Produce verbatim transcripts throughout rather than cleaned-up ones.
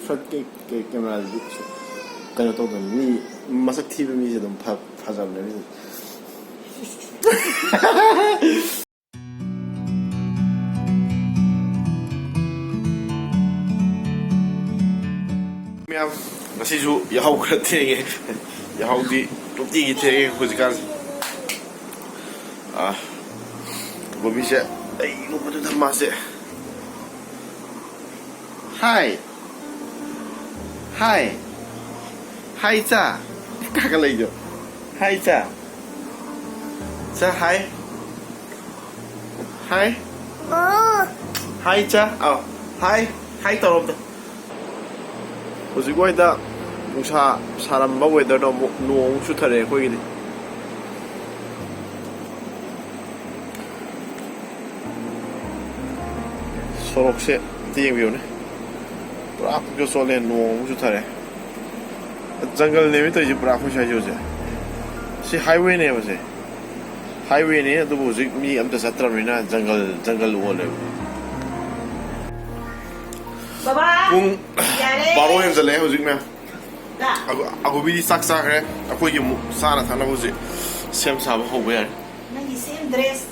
ꯐ꯭ꯔꯟꯠꯀꯤ ꯀꯦ- ꯀꯦꯃꯦꯔꯥꯗꯨꯗꯤ ꯀꯩꯁꯨ ꯀꯩꯅꯣ ꯇꯧꯗꯕꯅꯤ꯫ ꯃꯤ ꯃꯁꯛ ꯊꯤꯕ ꯃꯤꯁꯦ ꯑꯗꯨꯝ ꯐ- ꯐꯖꯕꯅꯦ ꯃꯤꯁꯦ꯫ ꯃꯌꯥꯝ, ꯉꯁꯤꯁꯨ ꯌꯥꯍꯧ ꯈꯔ ꯊꯦꯡꯉꯦ꯫ ꯌꯥꯍꯧꯗꯤ ꯅꯨꯡꯇꯤꯒꯤ ꯊꯦꯡꯉꯦ ꯍꯧꯖꯤꯛꯀꯥꯟꯁꯦ꯫ ꯑꯥ, ꯕꯣꯕꯤꯁꯦ ꯑꯩ ꯎꯕꯗꯨꯗ ꯃꯥꯁꯦ, "ꯍꯥꯏ, ꯍꯥꯏ, ꯍꯥꯏ ꯆꯥ", ꯀꯥꯈꯠꯂꯛꯏꯗꯣ꯫ "ꯍꯥꯏ ꯆꯥ, ꯆꯥ ꯍꯥꯏ, ꯍꯥꯏ, ꯍꯥꯏ ꯆꯥ, ꯑꯥꯎ, ꯍꯥꯏ, ꯍꯥꯏ ꯇꯧꯔꯣ ꯑꯝꯇ"꯫ ꯍꯧꯖꯤꯛ ꯋꯥꯏꯗ ꯅꯨꯡꯁꯥ ꯁꯥꯔꯝꯕ ꯋꯦꯗꯔꯗꯣ ꯑꯃꯨꯛ ꯅꯣꯡ ꯑꯃꯨꯛ ꯆꯨꯊꯔꯛꯑꯦ ꯑꯩꯈꯣꯏꯒꯤꯗꯤ꯫ ꯁꯣꯔꯣꯛꯁꯦ ꯑꯝꯇ ꯌꯦꯡꯕꯤꯌꯨꯅꯦ, ꯄꯨꯔꯥ ꯄꯨꯡꯆꯣꯠ ꯆꯣꯠꯂꯦ, ꯅꯣꯡ ꯑꯃꯨꯛ ꯆꯨꯊꯔꯦ꯫ ꯖꯪꯒꯜꯅꯦꯕ ꯇꯧꯔꯤꯁꯦ ꯄꯨꯔꯥ ꯑꯩꯈꯣꯏ ꯁ꯭ꯋꯥꯏꯁꯦ ꯍꯧꯖꯤꯛ꯫ ꯁꯤ ꯍꯥꯏꯋꯦꯅꯦꯕ ꯁꯦ꯫ ꯍꯥꯏꯋꯦꯅꯤ, ꯑꯗꯨꯕꯨ ꯍꯧꯖꯤꯛ ꯃꯤ ꯑꯝꯇ ꯆꯠꯇ꯭ꯔꯕꯅꯤꯅ ꯖꯪꯒꯜ, ꯖꯪꯒꯜ ꯑꯣꯜꯂꯦꯕ꯫ ꯕꯕꯥ! ꯄꯨꯡ ꯌꯥꯔꯦ! ꯕꯥꯔꯣ ꯍꯦꯟꯖꯜꯂꯛꯑꯦ ꯍꯧꯖꯤꯛ, ꯃꯌꯥꯝ꯫ ꯗꯥ! ꯑꯒꯨ-, ꯑꯒꯨꯕꯤꯗꯤ ꯆꯥꯛ ꯆꯥꯈ꯭ꯔꯦ꯫ ꯑꯩꯈꯣꯏꯒꯤ ꯑꯃꯨꯛ ꯆꯥꯅ ꯊꯛꯅꯕ ꯍꯧꯖꯤꯛ ꯁꯦꯝ ꯁꯥꯕ ꯍꯧꯕ ꯌꯥꯔꯦ꯫ ꯅꯪꯒꯤ ꯁꯦꯝ ꯗ꯭ꯔꯦꯁ꯫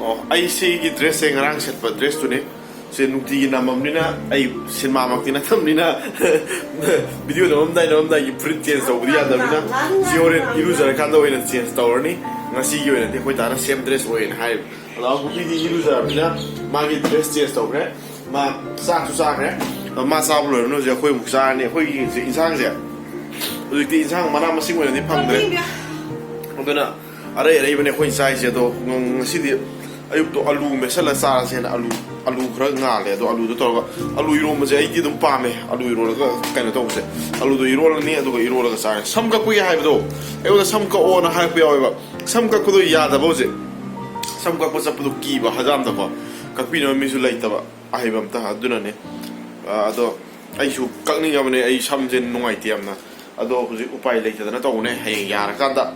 ꯑꯣ, ꯑꯩ ꯁꯤꯒꯤ ꯗ꯭ꯔꯦꯁꯁꯦ ꯉꯔꯥꯡ ꯁꯦꯠꯄ ꯗ꯭ꯔꯦꯁꯇꯨꯅꯤ꯫ ꯁꯦ ꯅꯨꯡꯇꯤꯒꯤ ꯅꯝꯃꯕꯅꯤꯅ ꯑꯩ ꯁꯤꯅꯦꯃꯥꯃꯛꯇꯤ ꯅꯠꯇꯕꯅꯤꯅ ꯚꯤꯗꯤꯑꯣ ꯅꯝꯃꯝꯗꯥꯏ ꯅꯝꯃꯝꯗꯥꯏꯒꯤ ꯐꯨꯔꯤꯠ ꯆꯦꯟꯖ ꯇꯧꯕꯗꯤ ꯌꯥꯗꯕꯅꯤꯅ ꯁꯤ ꯍꯣꯔꯦꯟ ꯏꯔꯨꯖꯔꯀꯥꯟꯗ ꯑꯣꯏꯅ ꯆꯦꯟꯖ ꯇꯧꯔꯅꯤ꯫ ꯉꯁꯤꯒꯤ ꯑꯣꯏꯅꯗꯤ ꯑꯩꯈꯣꯏ ꯗꯥꯅ ꯁꯦꯝ ꯗ꯭ꯔꯦꯁ ꯑꯣꯏꯌꯦꯅ ꯍꯥꯏꯔꯤꯕ꯫ ꯑꯗꯣ ꯑꯀꯨꯞꯄꯤꯗꯤ ꯏꯔꯨꯖꯔꯕꯅꯤꯅ ꯃꯥꯒꯤ ꯗ꯭ꯔꯦꯁ ꯆꯦꯟꯖ ꯇꯧꯈ꯭ꯔꯦ꯫ ꯃꯥ ꯆꯥꯛꯁꯨ ꯆꯥꯈ꯭ꯔꯦ꯫ ꯑꯗꯣ ꯃꯥ ꯆꯥꯕ ꯂꯣꯏꯔꯕꯅꯤꯅ ꯍꯧꯖꯤꯛ ꯑꯩꯈꯣꯏ ꯑꯃꯨꯛ ꯆꯥꯔꯅꯤ꯫ ꯑꯩꯈꯣꯏꯒꯤ ꯍꯧꯖꯤꯛ ꯏꯟꯁꯥꯡꯁꯦ ꯍꯧꯖꯤꯛꯇꯤ ꯏꯟꯁꯥꯡ ꯃꯅꯥ ꯃꯁꯤꯡ ꯑꯣꯏꯅꯗꯤ ꯐꯪꯗ꯭ꯔꯦ꯫ ꯑꯗꯨꯅ ꯑꯔꯩ ꯑꯔꯩꯕꯅꯦ ꯑꯩꯈꯣꯏꯅ ꯆꯥꯏꯁꯦ꯫ ꯑꯗꯣ ꯉ-, ꯉꯁꯤꯗꯤ ꯑꯌꯨꯛꯇꯣ ꯑꯂꯨ ꯃꯦꯠꯁꯜꯂ ꯆꯥꯔꯁꯦꯅ ꯑꯂꯨ, ꯑꯂꯨ ꯈꯔ ꯉꯥꯜꯂꯦ꯫ ꯑꯗꯣ ꯑꯂꯨꯗꯣ ꯇꯧꯔꯒ, ꯑꯂꯨ ꯏꯔꯣꯝꯕꯁꯦ ꯑꯩꯗꯤ ꯑꯗꯨꯝ ꯄꯥꯝꯃꯦ, ꯑꯂꯨ ꯏꯔꯣꯜꯂꯒ ꯀꯩꯅꯣ ꯇꯧꯕꯁꯦ꯫ ꯑꯂꯨꯗꯣ ꯏꯔꯣꯜꯂꯅꯤ, ꯑꯗꯨꯒ ꯏꯔꯣꯜꯂꯒ ꯆꯥꯔꯦ꯫ ꯁꯝ ꯀꯛꯄꯒꯤ ꯍꯥꯏꯕꯗꯣ, ꯑꯩꯉꯣꯟꯗ ꯁꯝ ꯀꯛꯑꯣꯅ ꯍꯥꯏꯔꯛꯄ ꯌꯥꯎꯋꯦꯕ꯫ ꯁꯝ ꯀꯛꯄꯗꯣ ꯌꯥꯗꯕ ꯍꯧꯖꯤꯛ꯫ ꯁꯝ ꯀꯛꯄ ꯆꯠꯄꯗꯣ ꯀꯤꯕ, ꯍꯖꯥꯝꯗꯀꯣ꯫ ꯀꯛꯄꯤꯅꯕ ꯃꯤꯁꯨ ꯂꯩꯇꯕ ꯑꯍꯩꯕ ꯑꯝꯇ, ꯑꯗꯨꯅꯅꯦ꯫ ꯑ, ꯑꯗꯣ ꯑꯩꯁꯨ ꯀꯛꯅꯤꯡꯉꯕꯅꯦ, ꯑꯩ ꯁꯝꯁꯦ ꯅꯨꯡꯉꯥꯏꯇꯦ ꯌꯥꯝꯅ꯫ ꯑꯗꯣ ꯍꯧꯖꯤꯛ ꯎꯄꯥꯏ ꯂꯩꯇꯗꯅ ꯇꯧꯕꯅꯦ꯫ ꯍꯌꯦꯡ ꯌꯥꯔꯀꯥꯟꯗ,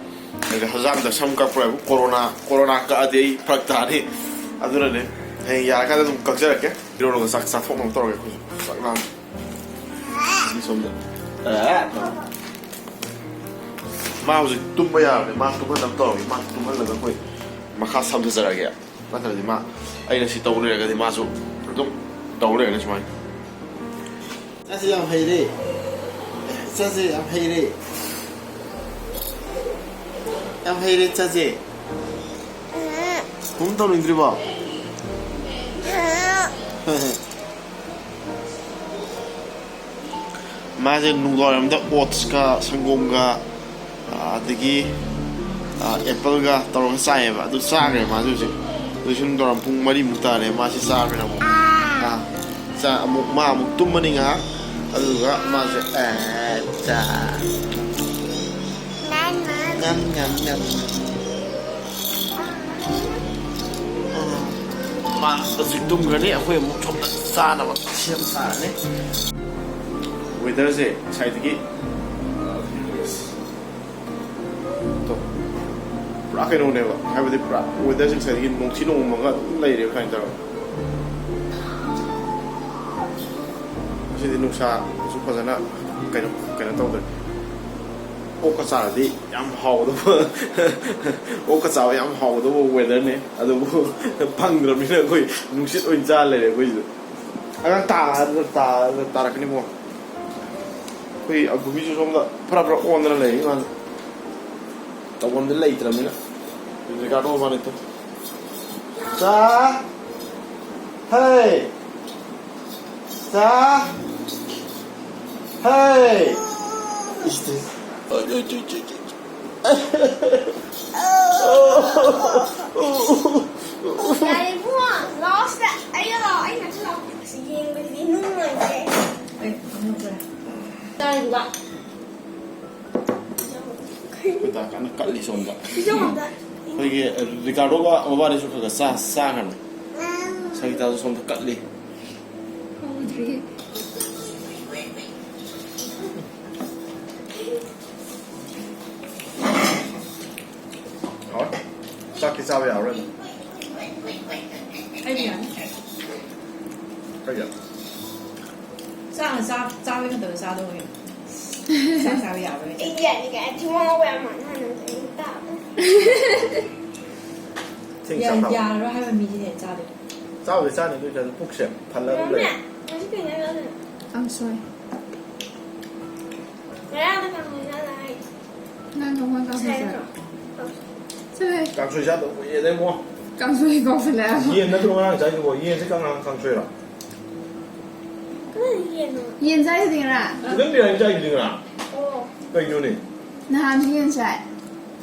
ꯍꯥꯏꯗꯤ ꯍꯖꯥꯝꯗ ꯁꯝ ꯀꯛꯄ꯭ꯔꯥ ꯍꯥꯏꯕꯨ, ꯀꯣꯔꯣꯅꯥ, ꯀꯣꯔꯣꯅꯥ ꯀꯛꯑꯗꯤ ꯑꯩ ꯐꯔꯛ ꯇꯥꯅꯤ꯫ ꯑꯗꯨꯅꯅꯦ, ꯍꯌꯦꯡ ꯌꯥꯔꯀꯥꯟꯗ ꯑꯗꯨꯝ ꯀꯛꯆꯔꯛꯀꯦ꯫ ꯏꯔꯣꯜꯂꯒ ꯆꯥꯛ ꯆꯥꯊꯣꯛꯅꯕ ꯇꯧꯔꯒꯦ ꯑꯩꯈꯣꯏꯁꯨ꯫ ꯆꯥꯛ ꯂꯥꯝꯃꯦ꯫ ꯁꯣꯝꯗ꯫ ꯑꯦ꯫ ꯃꯥ ꯍꯧꯖꯤꯛ ꯇꯨꯝꯕ ꯌꯥꯔꯕꯅꯤ꯫ ꯃꯥ ꯇꯨꯝꯍꯟꯅꯕ ꯇꯧꯔꯒꯦ꯫ ꯃꯥ ꯇꯨꯝꯍꯜꯂꯒ ꯑꯩꯈꯣꯏ ꯃꯈꯥ ꯁꯝꯊꯖꯔꯛꯑꯒꯦ꯫ ꯅꯠꯇ꯭ꯔꯗꯤ ꯃꯥ, ꯑꯩꯅ ꯁꯤ ꯇꯧ ꯂꯩꯔꯒꯗꯤ ꯃꯥꯁꯨ ꯑꯗꯨꯝ ꯇꯧ ꯂꯩꯔꯅꯤ ꯁꯨꯃꯥꯏꯅ꯫ ꯏꯆꯥꯁꯦ ꯌꯥꯝ ꯍꯩꯔꯦ꯫ ꯏꯆꯥꯁꯦ ꯌꯥꯝ ꯍꯩꯔꯦ꯫ ꯌꯥꯝ ꯍꯩꯔꯦ ꯏꯆꯥꯁꯦ꯫ ꯀꯨꯝ ꯇꯧꯅꯤꯡꯗ꯭ꯔꯤꯕꯣ? ꯃꯥꯁꯦ ꯅꯨꯡꯗꯥꯡꯋꯥꯏꯔꯝꯗ oats ꯀ ꯁꯪꯒꯣꯝꯒ, ꯑꯗꯒꯤ, ꯑ, apple ꯒ ꯇꯧꯔꯒ ꯆꯥꯏꯌꯦꯕ꯫ ꯑꯗꯨ ꯆꯥꯈ꯭ꯔꯦ ꯃꯥꯁꯦ ꯍꯧꯖꯤꯛ꯫ ꯍꯧꯖꯤꯛꯁꯨ ꯅꯨꯡꯗꯥꯡꯋꯥꯏꯔꯝ ꯄꯨꯡ ꯃꯔꯤꯃꯨꯛ ꯇꯥꯔꯦ꯫ ꯃꯥꯁꯦ ꯆꯥꯈ꯭ꯔꯦ ꯑꯃꯨꯛ꯫ ꯑꯥ, ꯆꯥ ꯑꯃꯨꯛ, ꯃꯥ ꯑꯃꯨꯛ ꯇꯨꯝꯃꯅꯤ ꯉꯥꯏꯍꯥꯛ꯫ ꯑꯗꯨꯒ ꯃꯥꯁꯦ, ꯑꯦ, ꯆꯥ꯫ ꯉꯝ, ꯉꯝ, ꯉꯝ꯫ ꯃꯥ ꯍꯧꯖꯤꯛ ꯇꯨꯝꯈ꯭ꯔꯅꯤ꯫ ꯑꯩꯈꯣꯏ ꯑꯃꯨꯛ ꯁꯣꯝꯗ ꯆꯥꯅꯕ ꯁꯦꯝ ꯁꯥꯔꯅꯤ꯫ Weather ꯁꯦ ꯉꯁꯥꯏꯗꯒꯤ, ꯇꯣ, ꯄꯨꯔꯥ ꯀꯩꯅꯣꯅꯦꯕ, ꯍꯥꯏꯕꯗꯤ ꯄꯨꯔꯥ weather ꯁꯦ ꯉꯁꯥꯏꯗꯒꯤ ꯅꯣꯡꯊꯤ ꯅꯣꯡꯃꯪꯒ ꯑꯗꯨꯝ ꯂꯩꯔꯦꯕ ꯁꯨꯃꯥꯏꯅ ꯇꯧꯔꯒ꯫ ꯉꯁꯤꯗꯤ ꯅꯨꯡꯁꯥꯁꯨ ꯐꯖꯅ ꯀꯩꯅꯣ, ꯀꯩꯅꯣ ꯇꯧꯗ꯭ꯔꯦ꯫ ꯑꯣꯛꯀ ꯆꯥꯔꯗꯤ ꯌꯥꯝ ꯍꯥꯎꯒꯗꯧꯕ, ꯑꯣꯛꯀ ꯆꯥꯕ ꯌꯥꯝ ꯍꯥꯎꯒꯗꯧꯕ weather ꯅꯦ, ꯑꯗꯨꯕꯨ ꯐꯪꯗ꯭ꯔꯕꯅꯤꯅ ꯑꯩꯈꯣꯏ ꯅꯨꯡꯁꯤꯠ ꯑꯣꯏꯅ ꯆꯥ ꯂꯩꯔꯦ ꯑꯩꯈꯣꯏꯁꯤꯗ꯫ ꯑꯉꯥꯡ ꯇꯥ-, ꯇꯥ-, ꯇꯥꯔꯛꯀꯅꯤꯕꯣ꯫ ꯑꯩꯈꯣꯏ ꯑꯕꯨꯕꯤꯁꯨ ꯁꯣꯝꯗ ꯐꯔꯥ ꯐꯔꯥ ꯑꯣꯟꯗꯅ ꯂꯩꯔꯤ ꯃꯥꯁꯦ꯫ ꯇꯧꯐꯝꯗꯤ ꯂꯩꯇ꯭ꯔꯕꯅꯤꯅ꯫ ꯔꯤꯀꯥꯔꯗꯣ ꯃꯕꯥꯅꯤꯗꯣ꯫ ꯆꯥ! ꯍꯩ! ꯆꯥ! ꯍꯩ! ꯏꯁ! ꯌꯥꯔꯦ ꯏꯕꯨꯡꯉꯣ, ꯂꯥꯛꯑꯣ ꯁꯤꯗ꯫ ꯑꯩꯒ ꯂꯥꯛꯑꯣ, ꯑꯩ ꯅꯥꯛꯇ ꯂꯥꯛꯑꯣ꯫ ꯑꯁ, ꯌꯦꯡꯕꯁꯤꯗꯤ ꯅꯨꯡꯉꯥꯏꯇꯦ꯫ ꯑꯦ, ꯆꯥꯔꯤꯕ? ꯑꯩꯈꯣꯏ ꯗꯥ ꯀꯟꯅ ꯀꯠꯂꯤ ꯁꯣꯝꯗ꯫ ꯄꯤꯖꯧ ꯑꯝꯇ꯫ ꯑꯩꯈꯣꯏꯒꯤ ꯔꯤꯀꯥꯔꯗꯣꯒ ꯃꯕꯥꯅꯤꯁꯨ ꯈꯔ ꯈꯔ ꯆꯥ-, ꯆꯥꯈ꯭ꯔꯕꯅꯤ꯫ ꯁꯪꯒꯤꯇꯥꯁꯨ ꯁꯣꯝꯗ ꯀꯠꯂꯤ꯫ ꯍꯧꯗ꯭ꯔꯤ꯫ ꯍꯥꯎꯋꯦ꯫ ꯆꯥꯛꯇꯤ ꯆꯥꯕ ꯌꯥꯔꯔꯣꯏ ꯑꯗꯨꯝ꯫ ꯑꯩꯗꯤ ꯌꯥꯅꯤ꯫ ꯀꯩꯒꯤ? ꯆꯥꯛꯅ ꯆꯥ-, ꯆꯥꯕꯩ ꯃꯇꯝꯗ ꯆꯥꯗꯧꯅꯦ꯫ ꯆꯥꯛ ꯆꯥꯕ ꯌꯥꯕꯅꯦ꯫ ꯑꯩꯗꯤ ꯌꯥꯅꯤꯡꯉꯥꯏ ꯊꯤꯉꯥꯎꯕ ꯌꯥꯝ ꯃꯥꯟꯅ ꯍꯥꯟꯅ ꯑꯩ ꯇꯥꯕ꯫ ꯊꯦꯡ ꯌꯥ-, ꯆꯥꯛ ꯍꯥꯎ- ꯌꯥꯔꯔꯣꯏ ꯍꯥꯏꯕ ꯃꯤꯁꯤꯅꯦ ꯆꯥꯗꯣꯏ꯫ ꯆꯥꯕꯨꯗꯤ ꯆꯥꯅꯤ ꯑꯗꯨ ꯑꯣꯏꯇꯥꯔꯁꯨ ꯄꯨꯛꯁꯦ ꯊꯜꯂ ꯑꯗꯨꯝ ꯃꯃꯥ, ꯂꯩ꯫ ꯉꯁꯤ ꯀꯩ ꯏꯟꯖꯥꯡ ꯆꯥꯗꯣꯏꯅꯣ? ꯀꯥꯡꯁꯣꯏ꯫ ꯉꯔꯥꯡꯅ ꯀꯥꯡꯁꯣꯏ ꯆꯥꯗ ꯍꯥꯏ꯫ ꯅꯪ ꯊꯣꯡꯕ ꯀꯥꯡꯁꯣꯏ ꯆꯥꯏ꯫ ꯆꯠꯂꯦ꯫ ꯀꯥꯡꯁꯣꯏ ꯆꯥꯗꯕ ꯀꯨꯏꯔꯦꯗ ꯏꯕꯨꯡꯉꯣ꯫ ꯀꯥꯡꯁꯣꯏ ꯀꯧꯁꯜꯂꯛꯑꯦ꯫ ꯌꯦꯟ ꯅꯠꯇ꯭ꯔꯣ ꯉꯔꯥꯡ ꯆꯥꯏꯗꯨꯕꯣ? ꯌꯦꯟꯁꯦ ꯀꯪꯂꯥ ꯀꯥꯡꯁꯣꯏꯔꯣ? ꯀꯃꯥꯏꯅ ꯌꯦꯟꯅꯣ? ꯌꯦꯟ ꯆꯥꯏꯗꯨꯗꯤ ꯉꯔꯥꯡ꯫ ꯅꯪ ꯕꯤꯔꯌꯥꯅꯤ ꯆꯥꯏꯗꯨꯗꯤ ꯉꯔꯥꯡ? ꯑꯣ꯫ ꯀꯩꯅꯣꯅꯦ? ꯅꯍꯥꯟꯁꯨ ꯌꯦꯟ ꯆꯥꯏ꯫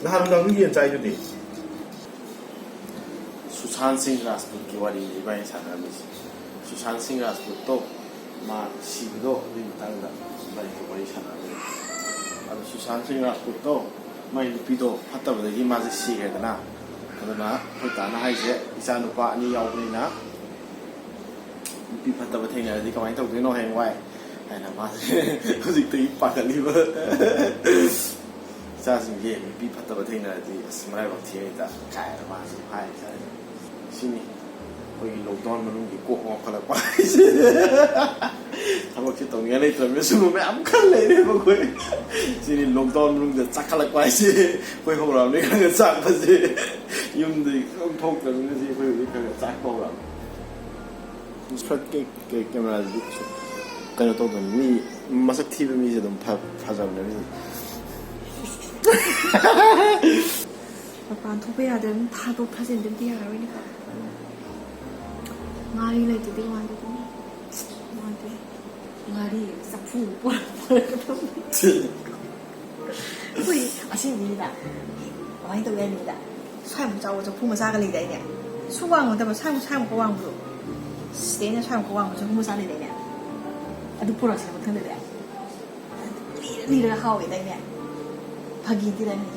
ꯅꯍꯥꯟ ꯅꯨꯡꯗꯥꯡꯁꯨ ꯌꯦꯟ ꯆꯥꯏꯗꯨꯗꯤ꯫ ꯁꯨꯁꯥꯟ ꯁꯤꯡ ꯔꯥꯖꯄꯨꯠꯀꯤ ꯋꯥꯔꯤꯅꯤ ꯏꯕꯥꯅꯤ ꯁꯥꯟꯅꯔꯝꯃꯤꯁꯦ꯫ ꯁꯨꯁꯥꯟ ꯁꯤꯡ ꯔꯥꯖꯄꯨꯠꯇꯣ ꯃꯥ ꯁꯤꯕꯗꯣ ꯑꯗꯨꯒꯤ ꯃꯇꯥꯡꯗ ꯏꯕꯥꯅꯤ ꯋꯥꯔꯤ ꯁꯥꯟꯅꯔꯝꯃꯤꯅꯦ꯫ ꯑꯗꯣ ꯁꯨꯁꯥꯟ ꯁꯤꯡ ꯔꯥꯖꯄꯨꯠꯇꯣ ꯃꯥꯏ ꯅꯨꯄꯤꯗꯣ ꯐꯠꯇꯕꯗꯒꯤ ꯃꯥꯁꯦ ꯁꯤꯈ꯭ꯔꯦꯗꯅ꯫ ꯑꯗꯨꯅ ꯑꯩꯈꯣꯏ ꯇꯥꯅ ꯍꯥꯏꯁꯦ ꯏꯆꯥ ꯅꯨꯄꯥ ꯑꯅꯤ ꯌꯥꯎꯕꯅꯤꯅ ꯅꯨꯄꯤ ꯐꯠꯇꯕ ꯊꯦꯡꯅꯔꯗꯤ ꯀꯃꯥꯏꯅ ꯇꯧꯗꯣꯏꯅꯣ ꯍꯌꯦꯡꯋꯥꯏ ꯍꯥꯏꯅ ꯃꯥꯁꯦ ꯍꯧꯖꯤꯛꯇꯒꯤ ꯄꯥꯈꯠꯂꯤꯕ꯫ ꯏꯆꯥꯁꯤꯡꯁꯦ ꯅꯨꯄꯤ ꯐꯠꯇꯕ ꯊꯦꯡꯅꯔꯗꯤ ꯑꯁ ꯃꯔꯥꯏꯕꯛ ꯊꯤꯔꯦꯗ ꯀꯥꯏꯅ ꯃꯥꯁꯦ ꯍꯥꯏꯔꯤꯁꯦ꯫ ꯁꯤꯅꯤ ꯑꯩꯈꯣꯏꯒꯤ ꯂꯣꯛꯗꯥꯎꯟ ꯃꯅꯨꯡꯒꯤ ꯀꯣꯛ ꯉꯥꯎꯈꯠꯂꯛꯄ ꯍꯥꯏꯁꯦ꯫ ꯊꯕꯛꯁꯦ ꯇꯧꯅꯤꯡꯉꯥꯏ ꯂꯩꯇ꯭ꯔꯕꯅꯤꯅ ꯁꯨꯝꯕ ꯃꯌꯥꯝ ꯈꯜ ꯂꯩꯔꯦꯕ ꯑꯩꯈꯣꯏ꯫ ꯁꯤꯅꯤ ꯂꯣꯛꯗꯥꯎꯟ ꯃꯅꯨꯡꯗ ꯆꯥꯈꯠꯂꯛꯄ ꯍꯥꯏꯁꯦ꯫ ꯑꯩꯈꯣꯏ ꯍꯧꯔꯛꯑꯕꯅꯤ ꯈꯔ ꯈꯔ ꯆꯥꯛꯄꯁꯦ꯫ ꯌꯨꯝꯗꯒꯤ ꯁꯨꯝ ꯊꯣꯛꯇ꯭ꯔꯕꯅꯤꯅ ꯁꯤ ꯑꯩꯈꯣꯏ ꯍꯧꯖꯤꯛ ꯈꯔ ꯈꯔ ꯆꯥꯛꯄ ꯍꯧꯔꯛꯑꯕꯅꯤ꯫ ꯐ꯭ꯔꯟꯠꯀꯤ ꯀꯦ-, ꯀꯦꯃꯦꯔꯥꯗꯨꯗꯤ ꯀꯩꯅꯣ ꯇꯧꯗꯕꯅꯤ꯫ ꯃꯤ ꯃꯁꯛ ꯊꯤꯕ ꯃꯤꯁꯦ ꯑꯗꯨꯝ ꯐ-, ꯐꯖꯕꯅꯦ ꯃꯤꯁꯦ꯫ ꯃꯄꯥꯟ ꯊꯣꯛꯄ ꯌꯥꯗꯕꯅꯤꯅ ꯊꯥꯗꯣꯛ ꯊꯥꯖꯤꯟꯗꯕꯗꯤ ꯌꯥꯔꯣꯏꯅꯦꯀꯣ꯫ ꯉꯥꯔꯤ ꯂꯩꯇ꯭ꯔꯗꯤ ꯀꯃꯥꯏꯅ ꯇꯧꯗꯣꯏꯅꯣ? ꯅꯨꯡꯉꯥꯏꯇꯦ꯫ ꯉꯥꯔꯤ ꯆꯐꯨ ꯄꯨꯔꯛꯄ꯫ ꯑꯩꯈꯣꯏ ꯑꯁꯦꯡꯕꯅꯤꯗ ꯀꯃꯥꯏꯅ ꯇꯧꯒꯦ ꯍꯥꯏꯕꯅꯤꯗ, ꯁ꯭ꯋꯥꯏꯃꯨꯛ ꯆꯥꯎꯕ ꯆꯐꯨ ꯃꯆꯥꯒ ꯂꯩꯗꯥꯏꯅꯦ? ꯁꯨ ꯋꯥꯡꯕ ꯅꯠꯇꯕ ꯁ꯭ꯋꯥꯏꯃꯨꯛ, ꯁ꯭ꯋꯥꯏꯃꯨꯛꯀ ꯋꯥꯡꯕꯗꯣ, ꯁꯤꯗꯩꯅ ꯁ꯭ꯋꯥꯏꯃꯨꯛꯀ ꯋꯥꯡꯕ ꯆꯐꯨ ꯃꯆꯥ ꯂꯩꯗꯥꯏꯅꯦ? ꯑꯗꯨ ꯄꯨꯔꯛꯁꯤꯔ ꯃꯊꯪꯗꯗꯤ꯫ ꯂꯤꯔ ꯂꯤꯔꯒ ꯍꯥꯎꯋꯦꯗꯥꯏꯅꯦ? ꯐꯥꯒꯤ ꯅꯠꯇꯦꯗꯥꯏꯅꯦ?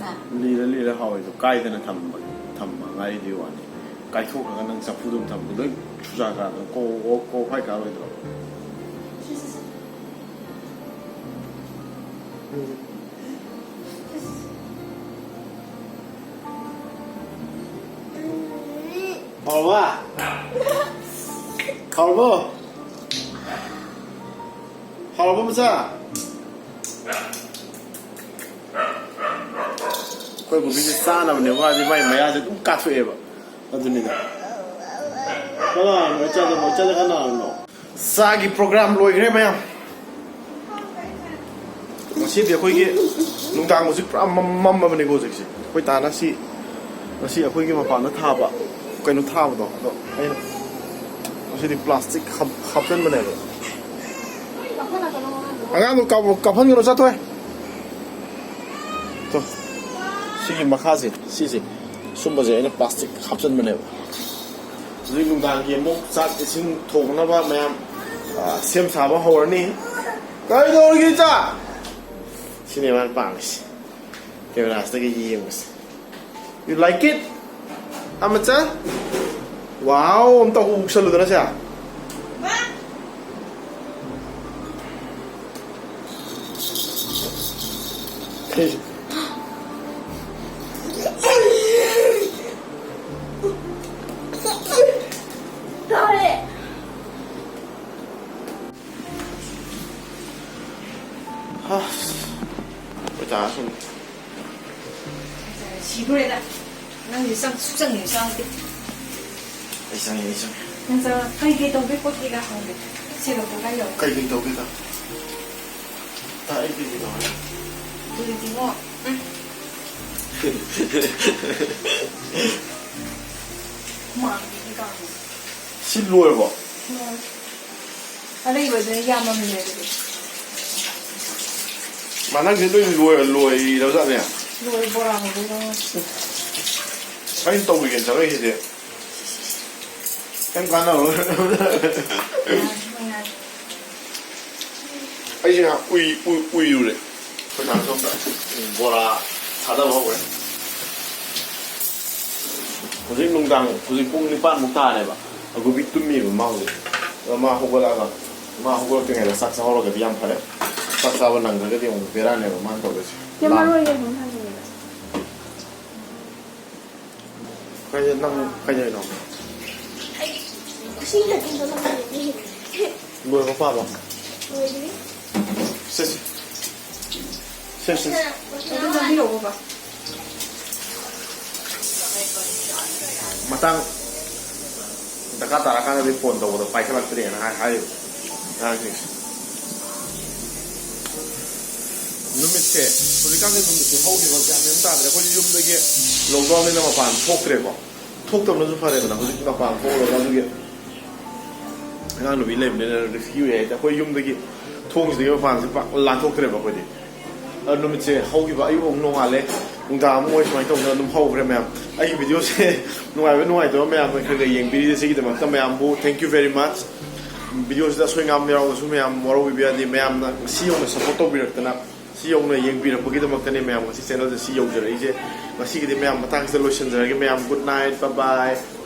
ꯍꯥ? ꯂꯤꯔ ꯂꯤꯔ ꯍꯥꯎꯋꯦꯗꯣ ꯀꯥꯏꯗꯅ ꯊꯝꯕ, ꯊꯝꯕ ꯉꯥꯔꯤꯗꯨꯒꯤ ꯋꯥꯅꯤ꯫ ꯀꯥꯏꯊꯣꯛꯈ꯭ꯔꯒ ꯅꯪ ꯆꯐꯨꯗ ꯑꯗꯨꯝ ꯊꯝꯕꯗꯣ ꯂꯣꯏ ꯆꯨꯖꯥꯛ ꯀꯥꯗꯅ ꯀꯣ-, ꯀꯣ-, ꯀꯣ-, ꯐꯥꯏ ꯀꯥꯔꯣꯏꯗ꯭ꯔꯣ? ꯍꯥꯎꯔꯕ? ꯍꯥꯎꯔꯕꯣ? ꯍꯥꯎꯔꯕ ꯃꯆꯥ? ꯑꯩꯈꯣꯏ ꯀꯣꯕꯤꯁꯦ ꯆꯥꯅꯕꯅꯦ ꯋꯥꯗꯤ ꯃꯥꯏ ꯃꯌꯥꯁꯦ ꯑꯗꯨꯝ ꯀꯥꯊꯣꯛꯑꯦꯕ꯫ ꯑꯗꯨꯅꯤꯗ꯫ ꯀꯅꯥꯅꯣ? ꯑꯩ ꯆꯥꯗꯕ, ꯑꯩ ꯆꯥꯗ ꯀꯅꯥꯅꯣ? ꯆꯥꯒꯤ ꯄ꯭ꯔꯣꯒ꯭ꯔꯥꯝ ꯂꯣꯏꯈ꯭ꯔꯦ ꯃꯌꯥꯝ꯫ ꯉꯁꯤꯗꯤ ꯑꯩꯈꯣꯏꯒꯤ ꯅꯨꯡꯗꯥꯡ ꯍꯧꯖꯤꯛ ꯄꯨꯔꯥ ꯃꯝ-, ꯃꯝꯃꯕꯅꯤꯀꯣ ꯍꯧꯖꯤꯛꯁꯦ꯫ ꯑꯩꯈꯣꯏ ꯇꯥꯅ ꯁꯤ ꯉꯁꯤ ꯑꯩꯈꯣꯏꯒꯤ ꯃꯄꯥꯟꯗ ꯊꯥꯕ ꯀꯩꯅꯣ ꯊꯥꯕꯗꯣ, ꯑꯗꯣ ꯑꯩꯅ ꯉꯁꯤꯗꯤ ꯄ꯭ꯂꯥꯁꯇꯤꯛ ꯍꯥꯞ-, ꯍꯥꯞꯆꯤꯟꯕꯅꯦꯕ꯫ ꯑꯉꯥꯡꯗꯣ ꯀꯥꯞ-, ꯀꯥꯞꯍꯟꯒꯅꯨ, ꯆꯠꯊꯣꯛꯑꯦ꯫ ꯇꯣ, ꯁꯤꯒꯤ ꯃꯈꯥꯁꯦ, ꯁꯤꯁꯦ, ꯁꯨꯝꯕꯁꯦ ꯑꯩꯅ ꯄ꯭ꯂꯥꯁꯇꯤꯛ ꯍꯥꯞꯆꯤꯟꯕꯅꯦꯕ꯫ ꯍꯧꯖꯤꯛ ꯅꯨꯡꯗꯥꯡꯒꯤ ꯑꯃꯨꯛ ꯆꯥꯛ ꯏꯁꯤꯡ ꯊꯣꯡꯅꯕ ꯃꯌꯥꯝ, ꯑ, ꯁꯦꯝ ꯁꯥꯕ ꯍꯧꯔꯅꯤ꯫ ꯀꯩꯗꯧꯔꯤꯒꯦ ꯏꯆꯥ? ꯁꯤꯅꯦ ꯃꯥꯅ ꯄꯥꯝꯃꯤꯁꯦ꯫ ꯀꯦꯃꯦꯔꯥꯁꯤꯗꯒꯤ ꯌꯦꯡꯕꯁꯦ꯫ You like it? ꯑꯃꯆꯥ? Wow, ꯑꯝꯇ ꯍꯨꯛꯁꯜꯂꯨꯗꯅ ꯁꯦ꯫ ꯍꯥ, ꯑꯣꯖꯥꯁꯤꯡ꯫ ꯁꯤꯗꯣꯔꯦꯗ꯫ ꯅꯪꯗꯤ ꯆꯪ-, ꯁꯨꯛꯆꯪ ꯍꯦꯛ ꯆꯪꯉꯛꯇꯦ꯫ ꯑꯩ ꯆꯪꯉꯦ, ꯑꯩ ꯆꯪꯉꯦ꯫ ꯅꯪ ꯆꯪꯉꯛ-, ꯀꯩ ꯀꯩ ꯇꯧꯒꯦ ꯈꯣꯠꯀꯦꯒ ꯍꯪꯗꯦ꯫ ꯁꯦꯜ ꯂꯧꯊꯣꯛ ꯀꯥꯏ ꯌꯧꯔꯦ? ꯀꯩ ꯀꯩ ꯇꯧꯒꯦꯗ? ꯇꯥ, ꯑꯩ ꯀꯩ ꯀꯩ ꯇꯧꯒꯦ? ꯍꯧꯖꯤꯛꯇꯤꯉꯣ, ꯎꯝ꯫ ꯍꯨꯃꯥꯡꯗꯤ ꯀꯥꯡꯉꯦ꯫ ꯁꯤ ꯂꯣꯏꯔꯕꯣ? ꯂꯣꯏꯔꯦ꯫ ꯑꯔꯩꯕꯗꯨꯅ ꯌꯥꯝꯃꯝꯗ꯭ꯔꯦ ꯑꯗꯨꯗꯤ꯫ ꯃꯥ ꯅꯪꯁꯦ ꯂꯣꯏ ꯂꯣꯏ-, ꯂꯣꯏꯔꯕꯖꯥꯠꯅꯦ? ꯂꯣꯏꯔꯦ, ꯕꯣꯔꯥ ꯍꯧꯕꯩ ꯃꯑꯣꯡ꯫ ꯑꯩꯅ ꯇꯧꯕꯤꯒꯦꯅ ꯆꯪꯉꯛꯏꯁꯤꯗꯤ꯫ ꯀꯩꯝ ꯀꯥꯟꯅꯔꯣꯏ꯫ ꯌꯥꯔꯦ, ꯌꯥꯔꯦ꯫ ꯑꯩꯁꯦ ꯉꯥꯏꯍꯥꯛ ꯎꯏ-, ꯎꯏ-, ꯎꯏꯔꯨꯔꯦ꯫ ꯑꯩꯈꯣꯏ ꯃꯥꯅ ꯁꯣꯝꯗ ꯕꯣꯔꯥ ꯊꯥꯗꯕ ꯍꯧꯈ꯭ꯔꯦ꯫ ꯍꯧꯖꯤꯛ ꯅꯨꯡꯗꯥꯡ, ꯍꯧꯖꯤꯛ ꯄꯨꯡ ꯅꯤꯄꯥꯟꯃꯨꯛ ꯇꯥꯔꯦꯕ꯫ ꯑꯒꯨꯕꯤ ꯇꯨꯝꯃꯤꯕ ꯃꯥ ꯍꯧꯖꯤꯛ꯫ ꯑꯗꯣ ꯃꯥ ꯍꯧꯒꯠꯂꯛꯑꯒ, ꯃꯥ ꯍꯧꯒꯠꯂꯛꯇ꯭ꯔꯤꯉꯩꯗ ꯆꯥꯛ ꯆꯥꯍꯧꯔꯒꯗꯤ ꯌꯥꯝ ꯐꯔꯦ꯫ ꯆꯥꯛ ꯆꯥꯕ ꯅꯪꯗ꯭ꯔꯒꯗꯤ ꯑꯃꯨꯛ ꯕꯦꯔꯥꯅꯦꯕ ꯃꯥꯅ ꯇꯧꯗꯣꯏꯁꯦ꯫ ꯌꯥꯝ ꯂꯥꯝ-, ꯃꯔꯣꯏ ꯌꯥꯝ ꯊꯥꯡꯖꯤꯡꯉꯦꯕ꯫ ꯀꯩꯗ-, ꯅꯪ ꯀꯩꯗꯧꯔꯤꯅꯣ? ꯑꯩ ꯈꯨꯠꯁꯤ ꯈꯛꯇꯪ ꯆꯠꯂꯝꯕꯅꯦ꯫ ꯂꯣꯏꯔꯕ ꯄꯥꯕ? ꯂꯣꯏꯗ꯭ꯔꯤ꯫ ꯁꯦ, ꯁꯦ꯫ ꯁꯦ, ꯁꯦ꯫ ꯑꯗꯨ ꯆꯥꯕꯤꯔꯛꯑꯣ ꯕꯕꯥ꯫ ꯃꯇꯥꯡ ꯗꯔꯀꯥꯔ ꯇꯥꯔꯀꯥꯟꯗꯗꯤ ꯐꯣꯟ ꯇꯧꯕꯗ ꯄꯥꯏꯈꯠꯂꯛꯇ꯭ꯔꯦꯅ ꯍꯥꯏ-, ꯍꯥꯏꯔꯤꯕ ꯑꯉꯥꯡꯁꯤꯡꯁꯦ꯫ ꯅꯨꯃꯤꯠꯁꯦ, ꯍꯧꯖꯤꯛꯀꯥꯟꯁꯦ ꯅꯨꯃꯤꯠꯁꯦ ꯍꯧꯈꯤꯕ ꯒ꯭ꯌꯥꯟ ꯃꯦꯟ ꯇꯥꯗ꯭ꯔꯦ꯫ ꯑꯩꯈꯣꯏ ꯌꯨꯝꯗꯒꯤ ꯂꯣꯛꯗꯥꯎꯟꯅꯤꯅ ꯃꯄꯥꯟ ꯊꯣꯛꯇ꯭ꯔꯦꯀꯣ꯫ ꯊꯣꯛꯇꯕꯅꯁꯨ ꯐꯔꯦꯗꯅ, ꯍꯧꯖꯤꯛ ꯃꯄꯥꯟ ꯊꯣꯛꯎꯔꯒ ꯑꯗꯨꯒꯤ ꯑꯉꯥꯡ ꯅꯨꯄꯤ ꯂꯩꯕꯅꯤꯅ ꯔꯤꯁꯀꯤ ꯑꯣꯏ ꯍꯥꯏꯗꯤ ꯑꯩꯈꯣꯏ ꯌꯨꯝꯗꯒꯤ ꯊꯣꯡꯁꯤꯗꯒꯤ ꯃꯄꯥꯟꯁꯦ ꯄꯥꯛ ꯂꯥꯟꯊꯣꯛꯇ꯭ꯔꯦꯕ ꯑꯩꯈꯣꯏꯗꯤ꯫ ꯑꯗꯣ ꯅꯨꯃꯤꯠꯁꯦ ꯍꯧꯈꯤꯕ ꯑꯌꯨꯛ ꯑꯃꯨꯛ ꯅꯣꯡꯉꯥꯜꯂꯦ, ꯅꯨꯡꯗꯥꯡ ꯑꯃꯨꯛ ꯑꯣꯏ, ꯁꯨꯃꯥꯏꯅ ꯇꯧꯗꯅ ꯑꯗꯨꯝ ꯍꯧꯈ꯭ꯔꯦ ꯃꯌꯥꯝ꯫ ꯑꯩꯒꯤ ꯚꯤꯗꯤꯑꯣꯁꯦ ꯅꯨꯡꯉꯥꯏꯕ ꯅꯨꯡꯉꯥꯏꯇꯕ ꯃꯌꯥꯝꯅ ꯈꯔ ꯈꯔ ꯌꯦꯡꯕꯤꯔꯤꯁꯦ ꯁꯤꯒꯤꯗꯃꯛꯇ ꯃꯌꯥꯝꯕꯨ thank you very much꯫ ꯚꯤꯗꯤꯑꯣꯁꯤꯗ ꯑꯁꯣꯏ ꯉꯥꯝ ꯌꯥꯎꯔꯒꯁꯨ ꯃꯌꯥꯝ ꯋꯥꯔꯧꯕꯤꯕ ꯌꯥꯗꯦ꯫ ꯃꯌꯥꯝꯅ ꯁꯤ ꯌꯧꯅ ꯁꯞꯄꯣꯔꯠ ꯇꯧꯕꯤꯔꯛꯇꯅ, ꯁꯤ ꯌꯧꯅ ꯌꯦꯡꯕꯤꯔꯛꯄꯒꯤꯗꯃꯛꯇꯅꯦ ꯃꯌꯥꯝ ꯉꯁꯤ ꯆꯦꯅꯦꯜꯁꯦ ꯁꯤ ꯌꯧꯖꯔꯛꯏꯁꯦ꯫ ꯉꯁꯤꯒꯤꯗꯤ ꯃꯌꯥꯝ ꯃꯇꯥꯡꯁꯤꯗ ꯂꯣꯏꯁꯤꯟꯖꯔꯒꯦ꯫ ꯃꯌꯥꯝ good night, bye bye꯫